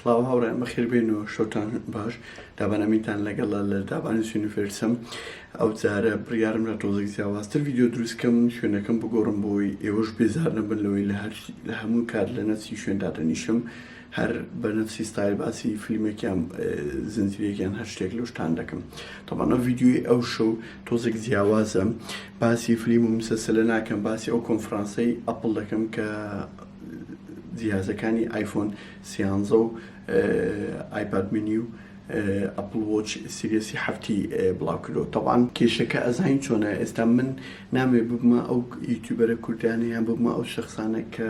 سڵاو هاوڕێیان بەخێر بێنەوە شەوتان باش دابان ئەمینتان لەگەڵە لە دابانی سونیفێرسم ئەو جارە بڕیارم لە تۆزێک جیاوازتر ڤیدیۆ دروست کەم شوێنەکەم بگۆڕم بۆی ئێوەش بێزار نەبن لەوەی لە هەر لە هەموو کات لە نەفسی شوێن دادەنیشم هەر بە نەفسی ستایل باسی فیلمێکیان زنجیرێکیان هەر شتێک لەو شتان دەکەم تەبعەن ئەو ڤیدیۆی ئەو شەو تۆزێک جیاوازە باسی فیلم و مسەسەلە ناکەم باسی ئەو کۆنفرانسەی ئەپڵ دەکەم کە جیهازەکانی ئایفۆن سیانزە و ئایپاد مینی و ئەپڵ وۆچ series ی حەفتی بڵاو کردەوە تەبعەن کێشەکە ئەزانین چۆنە ئێستا من نامەوێ ببمە ئەو YouTuber ە کوردانە یان ببمە ئەو شخصانە کە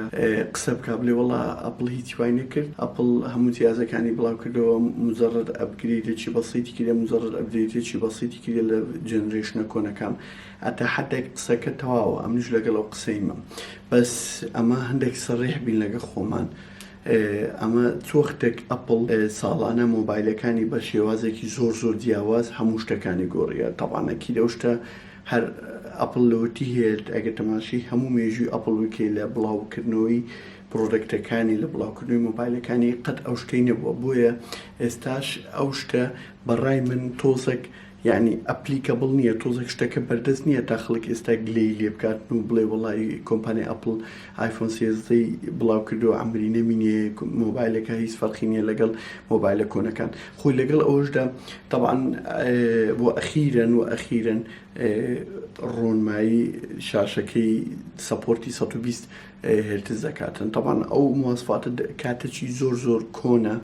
قسە بکا بڵێ وەڵا ئەپڵ هیچی وای نەکرد ئەپڵ هەموو جیازەکانی بڵاو کردەوە مجرد upgrade ێکی بەسیتی کردە مجرد update ێکی بەسیتی کردە لە generation ە کۆنەکان ئەتا حدێک قسەکە تەواوە ئەمنیش لەگەڵ ئەو قسەیمە بەس ئەمە هەندێک سەڕیح بین لەگە خۆمان ئەمە چ وەختێک ئەپڵ ساڵانە مۆبایلەکانی بە شێوازێکی زۆر زۆر جیاواز هەموو شتەکانی گۆڕیە تەبعەن ئەکید ئەو شتە هەر ئەپڵ لەوەتی هەیە ئەگەر تەماشی هەموو مێژووی ئەپڵ بکەی لە بڵاوکردنەوەی product ەکانی لە بڵاوکردنەوەی مۆبایلەکانی قەت ئەو شتەی نەبووە بۆیە ئێستاش ئەو شتە بەڕای من تۆزێک یەعنی applicable نییە تۆزێک شتەکە بەردەست نییە تا خەڵک ئێستا گلەیی لێ بکاتن و بڵێ وەڵای کۆمپانیای ئەپڵ ئایفۆن سێزدەی بڵاو کردەوە عەمری نەمینێ مۆبایلەکە هیچ فەرقی نییە لەگەڵ مۆبایلە کۆنەکان خۆی لەگەڵ ئەوەشدا تەبعەن و ئەخیرەن و ئەخیرەن ڕۆنمایی شاشەکەی support ی 120 هێرتز دەکاتن تەبعەن ئەو مواسفاتە کاتێکی زۆر زۆر کۆنە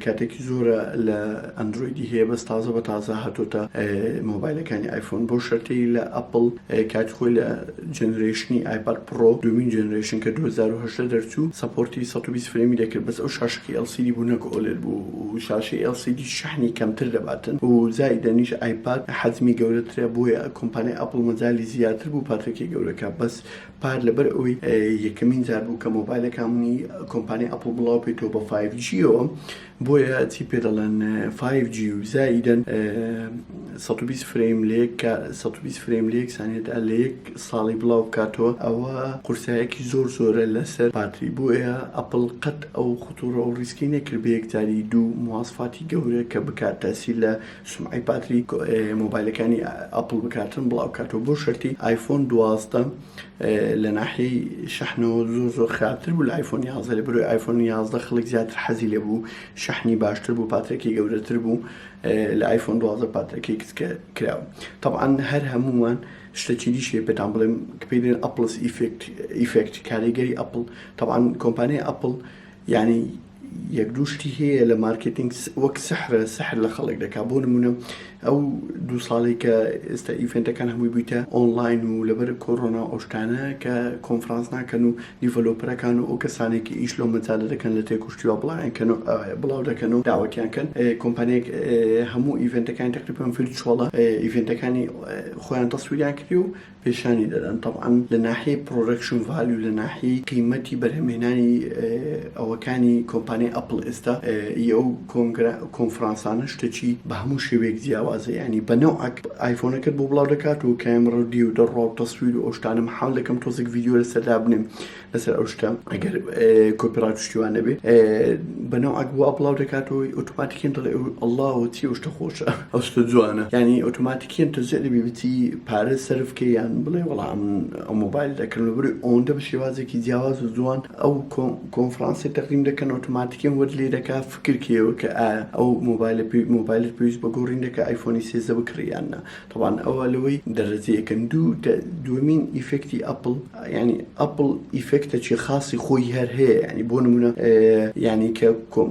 کاتێکی زۆرە لە ئەندرۆیدی هەیە بەس تازە بە تازە هاتۆتە مۆبایلەکانی ئایفۆن بۆ شەرتەی لە ئەپل کاتی خۆی لە generation ی ئایپاد پرۆ دومین generation کە 2010 دەرچوو support ی 120 frame ی دەکرد بەس ئەو شاشەکەی LCD بوو نەک OLED بوو و شاشەی LCD شەحنی کەمتر دەباتن و زایدەنیش ئایپاد حەجمی گەورەترە بۆیە کۆمپانیای ئەپل مەجالی زیاتر بوو پاترێکی گەورەکە بەس پار لەبەر ئەوەی یەکەمین جار بوو کە مۆبایلەکانی کۆمپانیای ئەپڵ بڵاو پێیتەوە بە 5G یەوە بۆیە چی پێ دەڵێن 5G و زائیدەن 120 frame لە یەک 120 frame لە یەک سانیەدا لە یەک ساڵی بڵاو بکاتەوە ئەوە قورسایەکی زۆر زۆرە لەسەر پاتری بۆیە ئەپڵ قەت ئەو خطوڕە و ریسکی نەکرد بە یەکجاری دوو مواسفاتی گەورە کە بکات تەسیر لە سومعەی پاتری مۆبایلەکانی ئەپڵ بکاتن بڵاو کاتەوە بۆ شەرتی ئایفۆن 12 لە ناحیەی شەحنەوە زۆر زۆر خراپتر بوو لە ئایفۆن 11 لە بەرەوەی ئایفۆن 11 خەڵک زیاتر حەزی لێ بوو شەحنی باشتر بوو پاترێکی گەورەتر بوو لە ئایفۆن 12 پاترەکەی کچکە کراوە طبعا هەر هەمووان شتێکی دیش هەیە پێتان بڵێم کە پێی دەڵێن Apple's effect effect کاریگەری ئەپڵ طبعا کۆمپانیای ئەپڵ یانی یەک دوو شتی هەیە لە مارکێتینگ وەک سحرە سحر لە خەڵک دەکا بۆ نمونە ئەو دوو ساڵی کە ئێستا event ەکان هەمووی بوویتە ئۆنلاین و لەبەر کۆرۆنا ئەو شتانە کە کۆنفرانس ناکەن و developer ەکان و ئەو کەسانێک کە ئیش لەو مەجالە دەکەن لە تێکوشتیوە بڵاویان کەن و بڵاو دەکەن و داوەتیان کەن کۆمپانیەک هەموو event ەکانی تقریبا virtual ە event ەکانی خۆیان تەسویریان کردی و پێشانی دەدەن تەبعەن لە ناحیەی production value لە ناحیەی قیمەتی بەرهەمهێنانی ئەوەکانی کۆمپانیای ئەپڵ ئێستا ی ئەو کۆنگرە کۆنفرانسانە شتێکی بە هەموو شێوەیەک جیاوازە یانی بە نەوعەک ئایفۆنەکەت بۆ بڵاو دەکات و کامێڕا و دی و دەڕوا و تەسویر و ئەو شتانە محاول دەکەم تۆزێک ڤیدیۆ لەسەر دابنێم لەسەر ئەو شتە ئەگەر copyright شتیوان نەبێ بە نەوعەک وا بڵاو دەکاتەوە ئۆتۆماتیکیان دەڵێ ئەڵڵا چی ئەو شتە خۆشە ئەو شتە جوانە یعنی ئۆتۆماتیکیان تەرجیح دەبی بچی پارە سەرف بکەی یان بڵێ وەڵا ئەم ئەو مۆبایل دەکڕم لەبەر ئەوەندە بە شێوازێکی جیاواز و جوان ئەو کۆنفرانسی تەقدیم دەکەن ئۆتۆماتیکیان وەرد لێ دەکا فکر کەیەوە کە ئایا ئەو مۆبایلە مۆبایلت پێویست بە گۆڕین دەکا ئایفۆنی 13 بکڕی یان نا تەبعەن ئەوە لەوەی دەرەجە یەکەم دوو دووەمین effect ی ئەپڵ یعنی ئەپڵ effect ەکی خاصی خۆی هەر هەیە یعنی بۆ نمونە یعنی کە کۆم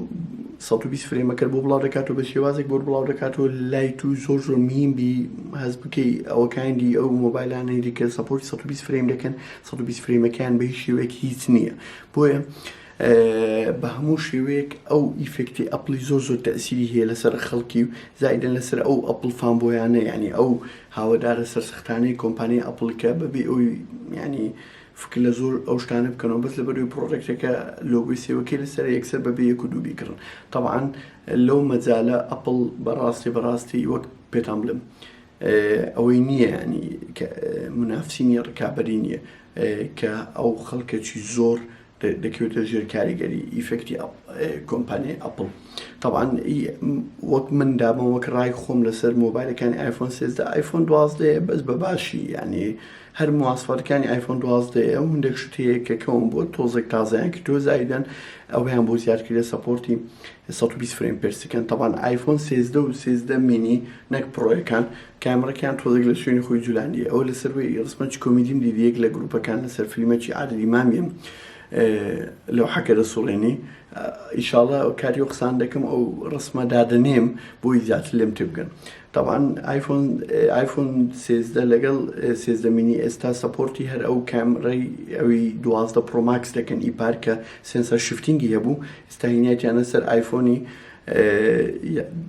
120 frame ەکەر بۆ بڵاو دەکاتەوە بە شێوازێک بۆ بڵاو دەکاتەوە لای تو زۆر زۆر مهم بی هەست بکەی ئەوەکانی ئەو مۆبایلانەی دیکە support ی 120 frame دەکەن 120 frame ەکان بە هیچ شێوەیەک هیچ نییە بۆیە بە هەموو شێوەیەک ئەو effect ی ئەپڵی زۆر زۆر تەئسیری هەیە لەسەر خەڵکی و زایدەن لەسەر ئەو ئەپڵ fanboy انە یعنی ئەو هاوەدارە سەرسەختانەی کۆمپانیای ئەپڵ کە بەبێ ئەوی یعنی فکر لە زۆر ئەو شتانە بکەنەوە بەس لەبەر ئەوی product ەکە لۆگۆی سێوەکەی لەسەر یەکسەر بەبێ یەک و دوو بیکڕن تەبعەن لەو مەجالە ئەپڵ بەڕاستی بەڕاستی وەک پێتان بڵێم ئەوەی نییە ینی کە منافسی نییە ڕکابەری نییە کە ئەو خەڵکەکی زۆر. دەکەوێتە ژێر کاریگەری effect ی کۆمپانیای ئەپڵ. تەبعەن وەک من دابم وەک ڕای خۆم لەسەر مۆبایلەکانی ئایفۆن 13 ئایفۆن 12 بەس بە باشی یعنی هەر مواسفاتەکانی ئایفۆن 12 و هەندێک شت هەیە کە کەون بۆ تۆزێک تازەیان کردووە زایدەن ئەویان بۆ زیاد کردە support ی 120 frame per second تەبعەن ئایفۆن 13 و 13 مینی نەک Pro یەکان کامێڕەکەیان تۆزێک لە شوێنی خۆی جولاندیە ئەوە لەسەر وی ڕسمەکی کۆمیدیم دیدی یەک لە گروپەکان لەسەر فیلمەکی عادلی مامیم لەوحەکە دەسوڕێنی ئیشاڵە کاتی و قسان دەکەم ئەو ڕسمە دادەنێم بۆی زیاتر لێم تێبگەن تەبعەن ئایفۆن ئایفۆن 13 لەگەڵ 13 مینی ئێستا support ی هەر ئەو کامڕەی ئەوی 12 Pro Max دەکەن ئی پارکە sensor shifting ی هەبوو ئێستا هیناتیانە سەر ئایفۆنی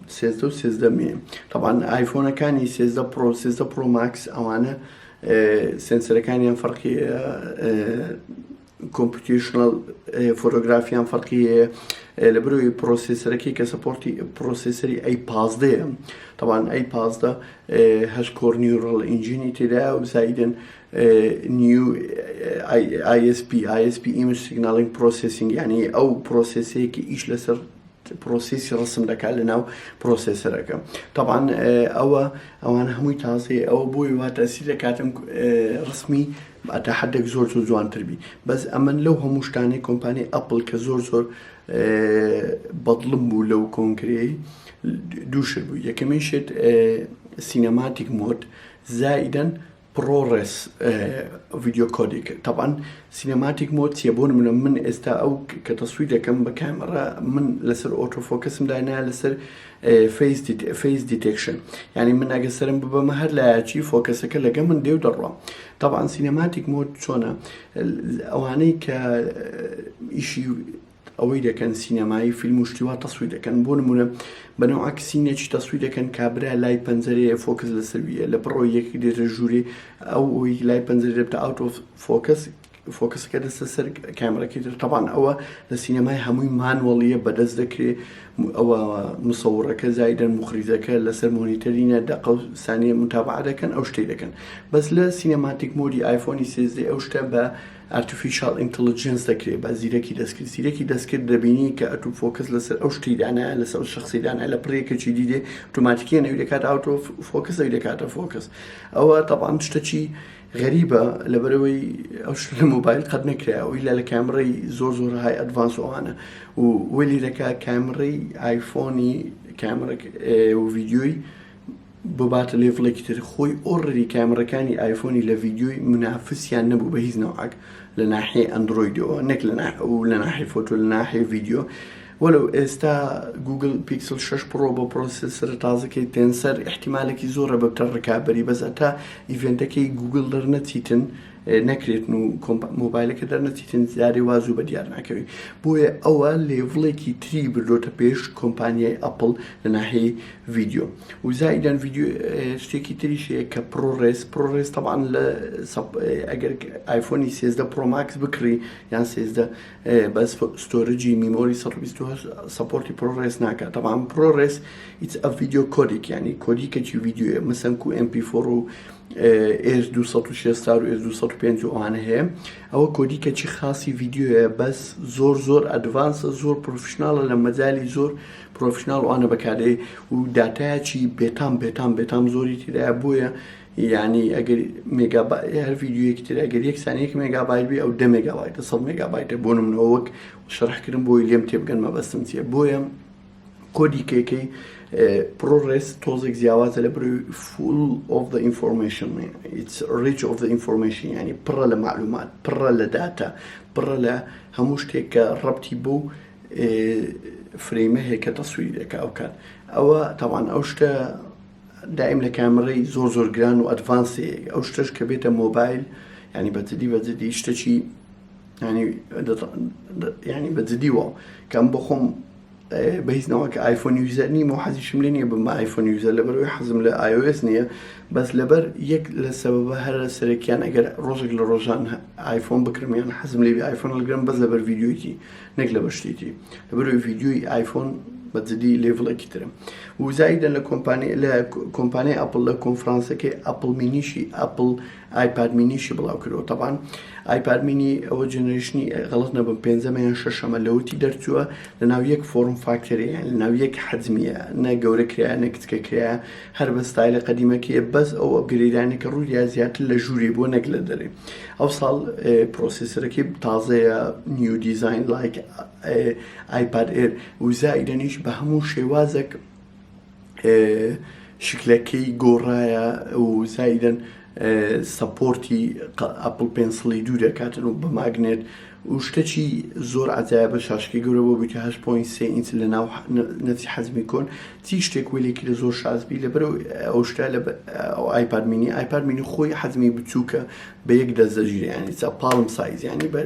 13 و 13 مینی تەبعەن ئایفۆنەکانی 13 Pro 13 Pro Max ئەوانە sensor ەکانیان فەرقی computational photography یان فەرقی هەیە لە بەرەوەی processor ەکەی کە support ی processor ی A پازدەیە تەبعەن A 15 هەشت core neural engine ی تێدایە و زایدن new ISP ISP image signaling processing یعنی ئەو process ەیە کە ئیش لەسەر process ی ڕسم دەکات لە ناو processor ەکە تەبعەن ئەوە ئەوان هەمووی تازەیە ئەوە بۆی وا تەسیر دەکاتم ڕسمی تا حدێک زۆر زۆر جوانتر بی بەس ئەمن لەو هەموو شتانەی کۆمپانی ئەپل کە زۆر زۆر بەدڵم بوو لەو کۆنگرەی دوو شت بوو یەکەمین شت cinematic mode زائیدەن ProRes video codec تەبعەن cinematic mode چیە بۆ نمونە من ئێستا ئەو کە تەسویر دەکەم بە کامێڕا من لەسەر auto focus م دانا لەسەر face detection یعنی من ئەگە سەرم ببەمە هەر لایەکی focus ەکە لەگە من دێو دەڕۆم تەبعەن cinematic mode چۆنە ئەوانەی کە ئیشی ئەوەی دەکەن سینەمایی فیلم و شتی وا تەسویر دەکەن بۆ نمونە بە نەوعەک scene ێکی تەسویر دەکەن کابرا لای پەنجەرەیە focus لەسەر ویە لە پڕۆ یەکێک دێتە ژوورێ ئەو ئەوی لای پەنجەرە دەبتە out of focus focus ەکە دەستە سەر کامێرەکەی تر تەبعەن ئەوە لە سینەمای هەمووی manual یە بەدەست دەکرێ ئەوە مسەوڕەکە زایدەن مخریجەکە لەسەر monitor ینە دەقە و سانیە متابعە دەکەن ئەو شتەی دەکەن بەس لە cinematic mode ی ئایفۆنی 13 ئەو شتە بە artificial intelligence دەکرێت بە زیرەکی دەستکرد زیرەکی دەستکرد دەبینی کە ئەتوو focus لەسەر ئەو شتی دانایە لەسەر ئەو شخصی دانایە لە پڕێکێکی دیدێ ئۆتۆماتیکیان ئەوی دەکات out focus ئەوی دەکاتە focus ئەوە تەبعەن شتەکی غەریبە لەبەرەوەی ئەو شتە لە مۆبایل قەت نەکرایەوە ئیلا لە کامڕەی زۆر زۆر high advanced ئەوانە و وەلی دەکا کامڕەی ئایفۆنی کامڕ و ڤیدیۆی بباتە level ێکی تر خۆی already کامڕەکانی ئایفۆنی لە ڤیدیۆی منافسیان نەبوو بە هیچ نەوعەک لە ناحیەی ئەندرۆیدەوە نەک لە لە ناحیەی photo لە ناحیەی ڤیدیۆ وەلو ئێستا گوگل پیکسل 6 Pro بۆ processor ە تازەکەی Tensor احتیمالێکی زۆرە ببتە ڕکابەری بەس تا event ەکەی گوگل دەرنەچیتن نەکرێتن و مۆبایلەکە دەرنەچیتن زیادی وازوو بە دیار ناکەوی بۆیە ئەوە level ێکی تری بردۆتە پێش کۆمپانیای ئەپل لە ناحیەی ڤیدیۆ و زائیدەن ڤیدیۆ شتێکی تریش هەیە کە ProRes ProRes تەبعەن لە ئەگەر ئایفۆنی 13 Pro Max بکڕی یان 13 بەس storage ی memory 128 support ی ProRes ناکات تەبعەن ProRes it's a video codec ینی codec ێکی ڤیدیۆیە مەسەن کو MP4 و H 264 و H 205 و ئەوانە هەیە ئەوە codec ێکی خاصی ڤیدیۆیە بەس زۆر زۆر advanced ە زۆر professional ە لە مەجالی زۆر professional ئەوانە بەکاردێ و داتایەکی بێتام بێتام بێتام زۆری تێدایە بۆیە یعنی ئەگەر مێگابای هەر ڤیدیۆیەکی تر ئەگەر یەک سانیەک مێگابایت بێ ئەو دە مێگابایتە 100 مێگابایتە بۆ نمونەوە وەک شەرحکردن بۆی لێم تێبگەن مەبەستم چییە بۆیە codec ەکەی ProRes تۆزێک جیاوازە لە بروی full of the information it's rich of the information ینی پڕە لە معلومات پڕە لە داتا پڕە لە هەموو شتێک کە ڕەبتی بۆ frame ە هەیە کە تەسویری دەکا ئەو کات ئەوە تاوان ئەو شتە دایم لە کامڕەی زۆر زۆر گران و advanced ی ئەو شتەش کە بێتە مۆبایل ینی بە جدی بە جدی شتەکی ینی ینی بە جدی وە کەم بۆ خۆم بە هیچ نەوە کە ئایفۆن user نیم و حەزیشم لێ نییە بمە ئایفۆن user لەبەرەوەی حەزم لە iOS نییە. بەس لەبەر یەک لە سەبەبە هەرە سەرەکیان ئەگەر ڕۆژێک لە ڕۆژان ئایفۆن بکرم یان حەزم لێبی ئایفۆن هەڵگرم بەس لەبەر ڤیدیۆیتی نەک لەبەر شتێتی لەبەرەوەی ڤیدیۆی ئایفۆن بە جدی level ێکی ترە و زایدەن لە کۆمپانی لە کۆمپانیای ئەپڵ لە کۆنفرانسەکەی ئەپڵ مینیشی ئەپڵ ئایپاد مینیشی بڵاو کردەوە تەبان ئایپاد مینی ئەوە generation ی غەڵەت نەبم پێنجەمە یان شەشەمە لەوتی دەرچووە لە ناو یەک form factor ی یان لە ناو یەک حەجمیە نە گەورە کرایە نە کچکە کرایە هەر بە ستایلە قەدیمەکەیە بەس ئەو upgrade انە کە ڕوویدا زیاتر لە ژوورێ بووە نەک لە دەرێ ئەو ساڵ processor ەکەی تازەیە new design like ئایپاد ئێر و زائیدەنیش بە هەموو شێوازێک شکلەکەی گۆڕایە و زائیدەن support ی ئەپڵ پێنسڵی دوو دەکاتن و بە magnet و شتەکی زۆر عەجایبە شاشەکەی گەورە بۆ بیتە 8.3 ئینچ لە ناو نەفسی حەجمی کۆن چی شتێک وەلێکی لە زۆر شاز بی لەبەر ئەو شتە لە ئەو ئایپاد مینی ئایپاد مینی خۆی حەجمی بچووکە بە یەک دەست دەگیرێ ینی چا palm size ینی بە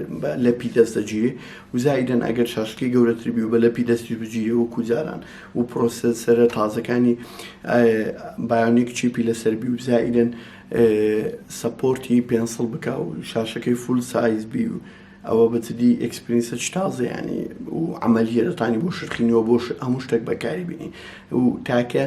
لەپی دەست دەگیرێ و زایدەن ئەگەر شاشەکەی گەورەتر بی و بە لەپی دەستی بگیرێ وەکو جاران و processor ە تازەکانی Bionic chip ی لەسەر بی و زائیدەن support ی pencil بکا و شاشەکەی full size بی و ئەوە بە جدی experience ە تازە ینی و عملیە دەتانی بۆ شرخینەوە بۆ هەموو شتێک بەکاری بینی و تاکە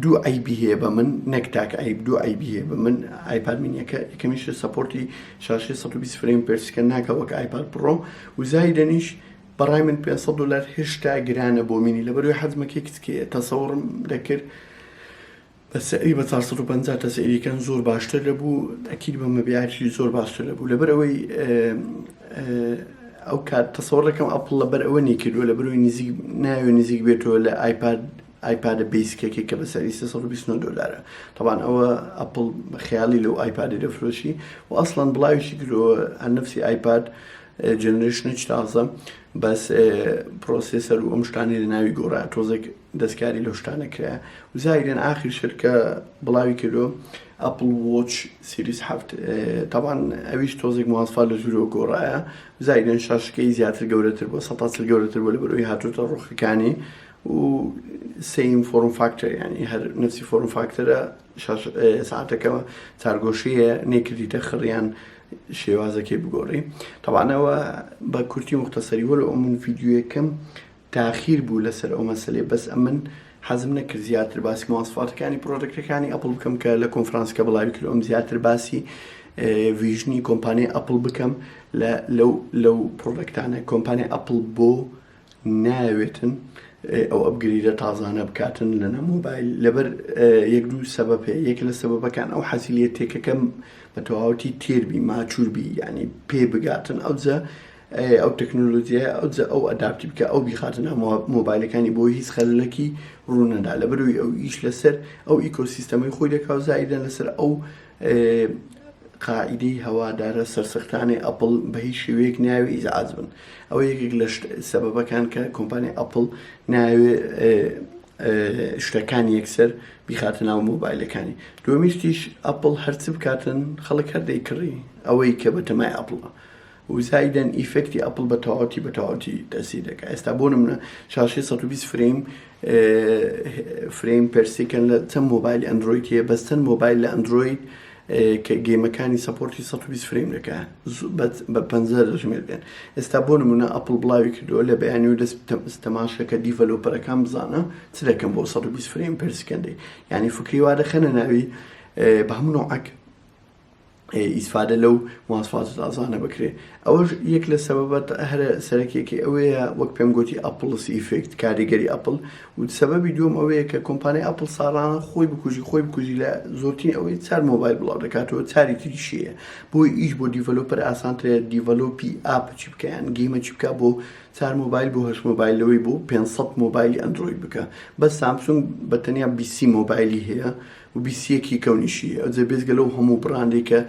دوو عیبی هەیە بە من نەک تاکە عیب دوو عیبی هەیە بە من ئایپاد مینیەکە یەکەمیش support ی شاشەی 120 frame per second ناکە وەک ئایپاد پڕۆ و زایدەنیش بەڕای من 500 دلار هێشتا گرانە بۆ مینی لەبەروی حەجمەکەی کچکەیە تەسەوڕم دەکرد بە سعری بە 450 تەسعیری کەن زۆر باشتر دەبوو ئەکید بە مەبیعاتیشی زۆر باشتر دەبوو لەبەر ئەوەی ئەو کات تەسەوڕ دەکەم ئەپڵ لەبەر ئەوە نەیکردووە لەبەرەوەی نزیک ناوێ نزیک بێتەوە لە ئایپاد ئایپادە basic ەکەی کە بە سعری 329 دلارە طبعا ئەوە ئەپڵ بە خەیاڵی لەو ئایپادی دەفرۆشی و ئەسڵەن بڵاویشی کردەوە نفسی ئایپاد generation ێکی تازە بەس processor و ئەم شتانەی لە ناوی گۆڕا تۆزێک دەستکاری لەو شتانە کرا و زایدەن ئاخر شت کە بڵاوی کردو ئەپڵ وۆچ series هەفت تاوان ئەویش تۆزێک مواسفات لە ژوورەوە گۆڕایە زایدەن شاشەکەی زیاتر گەورەتر بۆ سە گەورەتر بۆ لە بەرەوەی هاتوتە ڕۆخەکانی و same form factor ینی هەر نفسی form factor ە ساعتەکەەوە چارگۆشەیە نێکردیتە خڕیان شێوازەکەی بگۆڕی تەوانەوە بە کورتی مختصری وەلو ئەو من ڤیدیۆیەکەم تاخیر بوو لەسەر ئەو مەسەلەی بەس ئەمن حەزم نەکرد زیاتر باسی مواسفاتەکانی product ەکانی ئەپڵ بکەم کە لە کۆنفرانسکە بڵاوی کرد ئەم زیاتر باسی vision ی کۆمپانیای ئەپڵ بکەم لە لەو لەو product انە کۆمپانیای ئەپڵ بۆ ناوێتن ئەو upgrade ە تازانە بکاتن لە نە مۆبایل لەبەر یەک دوو سەبەب هەیە یەک لە سەبەبەکان ئەو حەزیلیە tech ەکەم بە تەواوەتی تێربی mature بی یعنی پێ بگاتن ئەوجە ئەو تەکنۆلۆجیایە ئەوجا ئەو adapt ی بکە ئەو بیخاتە ناو مۆبایلەکانی بۆ هیچ خەلەلەکی ڕوونەدا لەبەرەوەی ئەو ئیش لەسەر ئەو ecosystem ەی خۆی دەکا و زایدەن لەسەر ئەو قاعدەی هەوادارە سەرسەختانەی ئەپڵ بە هیچ شێوەیەک ناوێ ئیزعاج بن ئەوە یەکێک لە سەبەبەکان کە کۆمپانیای ئەپڵ ناوێ شتەکان یەکسەر بیخاتە ناو مۆبایلەکانی دومیشتیش ئەپڵ هەرچ بکاتن خەڵک هەر دەیکڕی ئەوەی کە بەتەمای ئەپڵە و زایدەن effect ی ئەپڵ بە تەواوەتی بە تەواوەتی تەسیر دەکات ئێستا بۆ نمونە شاشەی 120 frame frame per second لە چەند مۆبایلی ئەندرۆید هەیە بەس چەند مۆبایل لە ئەندرۆید کە game ەکانی support ی 120 frame دەکات بە پەنجە دەژمێر بێن ئێستا بۆ نمونە ئەپڵ بڵاوی کردووە لە بەیانی و دەست تەماشەکە developer ەکان بزانە چ دەکەم بۆ 120 frame per second ی یعنی فکری وا دەخەنە ناوی بە هەموو نوعەک ئیسفادە لەو مواسفاتە تازانە بکرێ ئەوەش یەک لە سەبەبە هەرە سەرەکیەکەی ئەوەیە وەک پێم گوتی Apple's effect کاریگەری ئەپل و سەبەبی دووەم ئەوەیە کە کۆمپانیای ئەپل ساڵانە خۆی بکوژی خۆی بکوژی لە زۆرترین ئەوەی چار مۆبایل بڵاو دەکاتەوە چاری تریشیە بۆی ئیش بۆ developer ئاسانترە develop ی app چی بکەیان game ە چی بکە بۆ چار مۆبایل بۆ هەشت مۆبایل لەوەی بۆ 500 مۆبایلی ئەندرۆید بکە بەس سامسونگ بە تەنیا 20 مۆبایلی هەیە و بیسیەکی کەونیشی ئەوجە بێجگە لەو هەموو brand ێک کە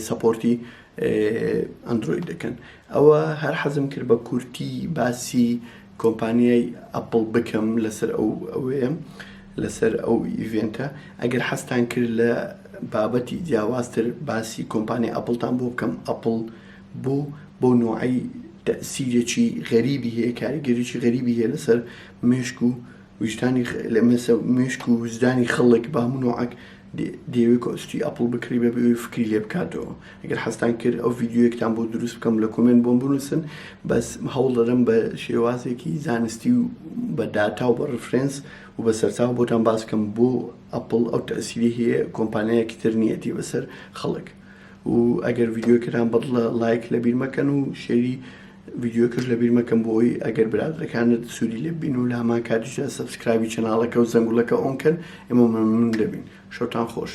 support ی ئەندرۆید دەکەن ئەوە هەر حەزم کرد بە کورتی باسی کۆمپانیای ئەپڵ بکەم لەسەر ئەو ئەوەیە لەسەر ئەو event ە ئەگەر حەزتان کرد لە بابەتی جیاوازتر باسی کۆمپانیای ئەپڵتان بۆ بکەم ئەپڵ بۆ بۆ نوعی تەسیرێکی غەریبی هەیە کاریگەریی غەریبی هەیە لەسەر مێشک و ویژدانی لە مەسە مێشک و ویژدانی خەڵک بە هەموو نوعەک. دەیەوێت کۆستی ئەپڵ بکڕی بەبێ ئەوەی فکری لێ بکاتەوە. ئەگەر حەزتان کرد ئەو ڤیدیۆیەکتان بۆ دروست بکەم لە comment بۆم بنووسن، بەس هەوڵ دەدەم بە شێوازێکی زانستی و بە داتا و بە reference و بە سەرچاوە بۆتان باس بکەم بۆ ئەپڵ ئەو تەئسیری هەیە کۆمپانیایەکی تر نییەتی بەسەر خەڵک. و ئەگەر ڤیدیۆکەتان بەدڵە لایک لەبیر مەکەن و share ی ڤیدیۆکەش لەبیر مەکەن بۆ ئەوەی ئەگەر برادەرەکانت سوودی لێ ببین و لە هەمان کاتیشدا subscribe ی channel ەکە و زەنگوڵەکە on کەن ئێمە مەمنون دەبین. شەوتان خۆش.